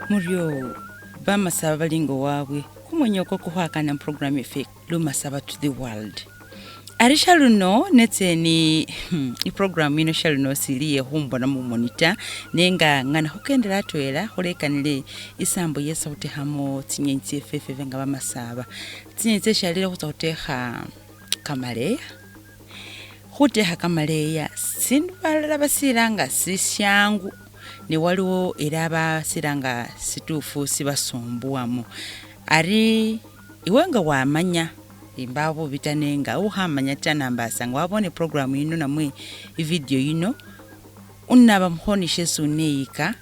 Muryo bamasaba bali nga wabwe kumwenyoko kukhwakana muprogramu yeffe Lumasaba to the world. Ari shaluno netseni iprogramu yino shaluno sili ye khumbona mumoni ta nenga ngana khukendela atwela khulekanile isambo yesi khutekhamo tsinyenyi tseffe ifwe nga bamasaba. Tsinyenyi tse shalelo khutsa khutekha kamaleya. Khutekha kamaleya sindu balala basilanga sisyangu ne waliwo ela basilanga situfu sibasumbuwamo. Ari iwe nga wamanya imbawo bubi ta nenga ukhamanya ta nambasa nga wabone iprogramu yino namwe ividiyo yino unaba mukhoni shesi uneyika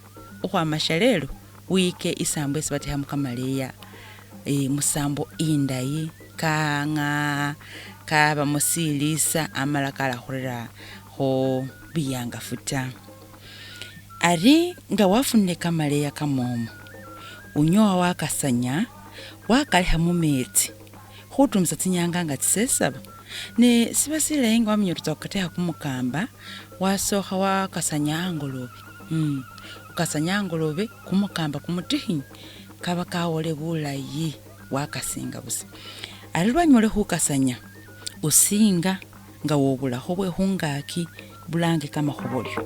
ukhwama shalelo wiyike isambo esi batekhamo kamaleya musambo indayi kang'aa kabamo silisa amala kalakhurera kho biyangafu ta. Ari nga wafunile kamaleya kamomu, unyowa wakasanya wakalekha mumetsi khutumisa tsinyanga nga tsisesaba. Ne siba silayi nga wamanya ori utsa khukatekha kumukamba, wasokha wakasanya angolobe ukasanya angolobe kumukamba kumutikhinyi kaba kawole bulayi wakasinga busa. Ari lwanyuma lwe khukasanya, usinga nga wobulakho bwe khungaki bulange kamakhobolyo.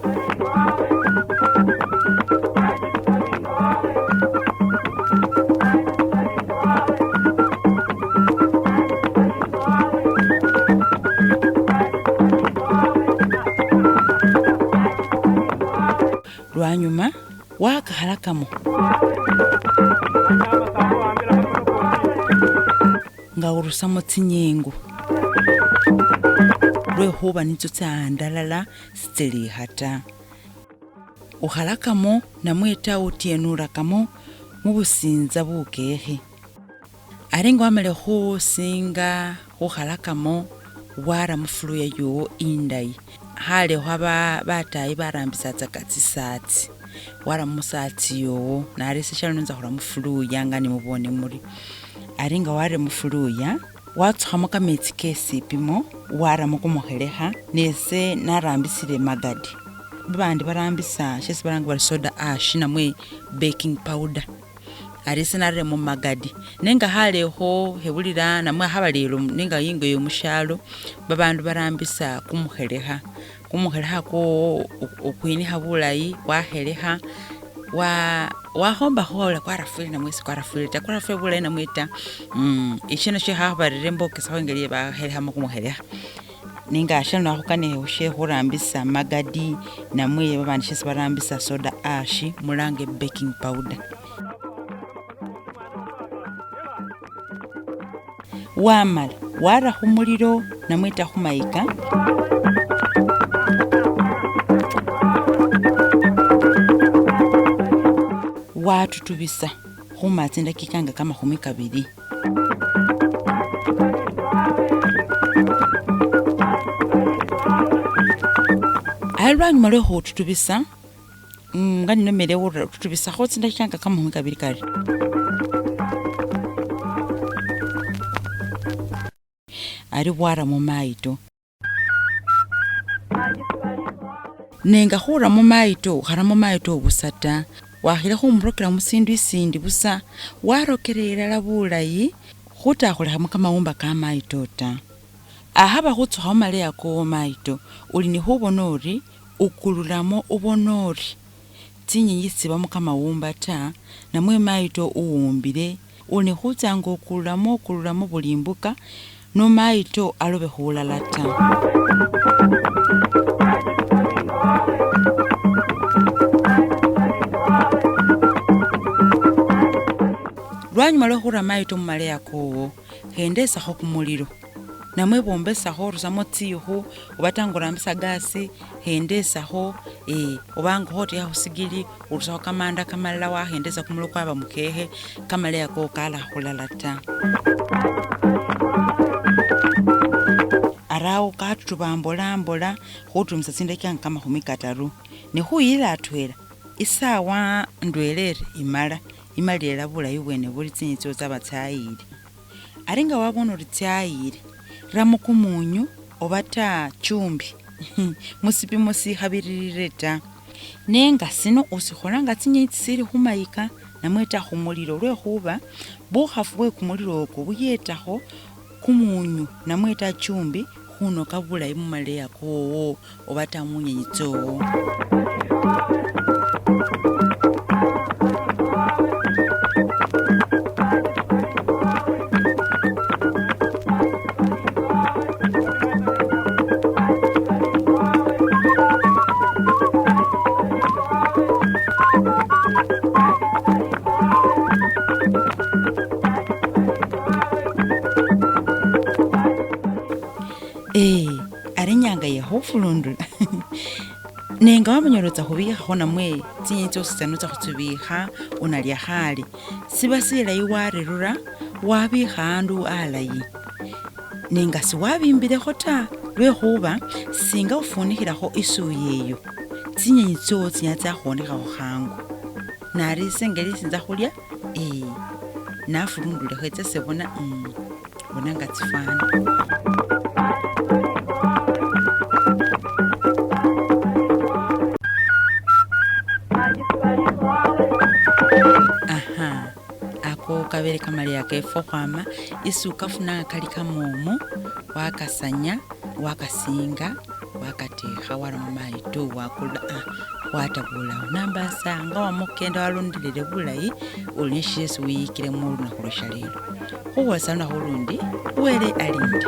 Lwanyuma wakakhalakamo nga urusamo tsinyengo lwekhuba nitso tsa'andalala sitsilikha ta. Ukhalakamo namwe ta utyenurakamo mubusinza bukekhe. Ari nga wamale khusinga khukhalakamo wara mufuluya yowo indayi. Khale khwaba batayi barambisatsaka tsisatsi, wara musatsi yowo nari ese shalano nza khura mufuluya nga nimubone muri. Ari nga warere mufuluya watsukhamo kametsi ke sipimo waramo kumukhelekha nese narambisile magadi. Babandi barambisa shesi balanga bari soda ash namwe baking powder. Ari ese nareremo magadi nenga khalekho khebulila namwe akhaba lelo nenga ingo eyo mushalo babandu barambisa kumukhelekha. Kumukhelekha kwowo okwinikha bulayi wakhelekha wakhombakho ola kwarafwile namwe sikwarafwile ta, kwarafwile bulayi namwe ta isho nasho khakhubarire mbokesakho ingeli yebakhelekhamo kumukhelekha. Nenga shano khukane she khurambisa magadi namwe babandi shesi barambisa soda ash mulange baking powder. Wamala wara khumulilo namwe ta khumayika watutubisa khumala tsindakika nga kamakhumi kabili. Ali lwanyuma lwe khututubisa nga ninomele khututubisakho tsindakika nga kamakhumi kabili kari. Ali bwara mumayito. Nenga khura mumayito, ukharamo mayito busa ta, wakhile khumurokela musindu isindi busa, warokela elala bulayi khutakhulekhamo kamawumba ka mayito ta. Akhaba khutsukhamo maleya kowo mayito, uli ni khubona ori ukululamo ubona ori tsinyenyi sitsibamo kamawumba ta, namwe mayito uwumbile, uli ni khutsa nga okululamo okululamo buli imbuka, no mayito alobe khulala ta. Lwanyuma lwe khura mayito mumaleya kowo, khendesakho kumulilo namwe bombesakho orusamo tsikhu oba ta nga orambisa gasi khendesakho oba nga khotekha khusigili urusakho kamanda kamalala wakhendesa kumulilo kwaba mukekhe kamaleya kowo kalakhulala ta. Arawo katutuba mbola mbola khutumisa tsindakika nga kamakhumi kataru nekhuyilila atwela isawa ndwela eri imala imalile ela bulayi bubwene buri tsinyenyi tsyowo tsaba tsayile. Ari nga wabona ori tsayile, ramo kumunyu oba ta chumbi. Musipimo sikhabiririre ta. Nenga sino osikhola nga tsinyenyi tsisili khumayika namwe ta khumulilo lwekhuba bukhafu bwe kumulilo okwo buyetakho kumunyu namwe ta chumbi khunoka bulayi mumaleya kowo oba ta munyenyi tsowo. Ee, ari inyanga ye khufulundula nenga wamanya ori otsa khubikhakho namwe tsinyenyi tsosi tsana otsa khutsibikha onalya khale, siba silayi warerura wabikha andu alayi nenga siwabimbilekho ta lwekhuba singa ofunikhilakho isuya eyo tsinyenyi tsowo tsinyala tsakhwonekhakho khangu. Nari ise ngeli isi nza khulya ee nafulundulekho etsese bona bona nga tsifwana. Aha, ako kabele kamaleya kefwe khukhwama isi ukafuna kali kamomu wakasanya wakasinga wakatekha waramo mayi tu wakula ah watabulawo nambasa nga wamukenda walondelele bulayi oli ne shesi wiyikilemo lunakhu lwe shalelo. Khukhwosa lunakhu ulundi, Wele alinde.